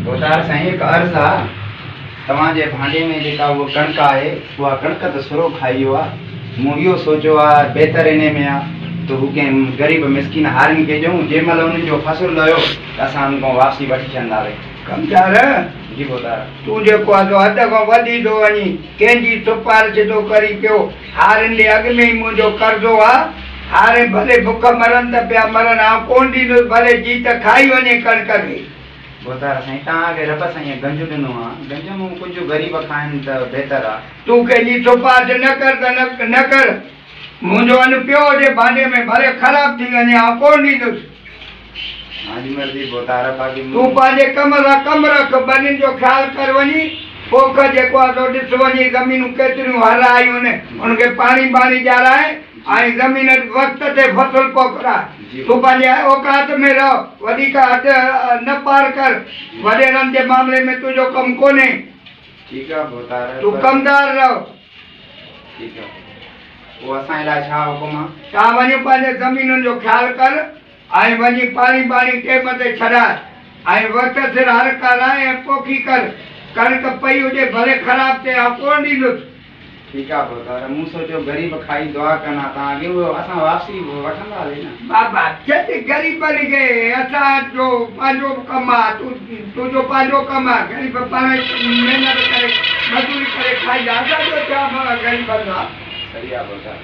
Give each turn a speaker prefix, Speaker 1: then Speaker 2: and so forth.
Speaker 1: ڀوتار سائين هڪ عرض آ، توهان جي ڀانڊي ۾ جيڪا اها ڪڻڪ آهي، اها ڪڻڪ ته سرو کائي ويو آ. مون اهو سوچيو آ بهتر انهي ۾ آ ته هو ڪنهن غريب مسڪين هارين کي ڏيون، جنهن مهل انهن جو فصل لهيو ته اسان انهن کان واپسي وٺي ڇڏنداسين.
Speaker 2: ڪمدار!
Speaker 1: جي ڀوتار.
Speaker 2: تون جيڪو آ سو حد کان وڌي ٿو وڃين، ڪنهن جي سفارش ٿو ڪرين پيو. هارين ڏي اڳ ۾ ئي منهنجو قرضو آ. هارين ڀلي بک مرن ته پيا مرن، آئون ڪونه ڏيندس، ڀلي جيت کائي وڃي ڪڻڪ کي.
Speaker 1: ڀوتار سائين توهان کي رب سائينء گنج ڏنو آ، گنج مون ڪجهه غريب کائن ته بهتر آ.
Speaker 2: تون ڪنهن جي سفارش نه ڪر ته نه ڪر، منهنجو ان پيو هجي ڀانڊي ۾ ڀلي خراب ٿي وڃي، آئون ڪونه ڏيندس.
Speaker 1: توهان جي مرضي ڀوتار، باقي مون.
Speaker 2: تون پنهنجي ڪم سان ڪم رک، ٻنين جو خيال ڪر وڃي پوک جيڪو آ سو ڏس وڃي زمينون ڪيتريون هرايون آهن، ان کي پاڻي ٻاڻي ڏيارائي ۽ زمين وقت تي فصل پوکراء. تون پنهنجي اوقات ۾ رهه، وڌيڪ حد نه پار ڪر. وڏيرن جي معاملي ۾ تنهنجو ڪم ڪونهي.
Speaker 1: ٺيڪ آ ڀوتار.
Speaker 2: تون ڪمدار رهه.
Speaker 1: ٺيڪ آ. پوء اسان جي لاء ڇا حڪم آ؟
Speaker 2: تان وڃي پنهنجي زمينن جو خيال ڪر ۽ وڃي پاڻي ٻاڻي ٽيم تي ڇڏاء ۽ وقت سر هر ڪارائي ۽ پوکي ڪر. ڪڻڪ پئي هجي ڀلي خراب ٿئي، آئون ڪونه ڏيندس.
Speaker 1: ٺيڪ آ ڀوتار، مون سوچيو غريب کائي دعا ڪن ها تان اڳي اهو اسان واپسي وٺنداسين نه.
Speaker 2: بابا ڇڏ غريبن کي، اسان جو پنهنجو به ڪم آ، تنهنجو پنهنجو ڪم آ، غريب پاڻ محنت ڪري مزوري ڪري کائيندا، اسان جو ڇا غريبن سان.
Speaker 1: صحيح آ ڀوتار.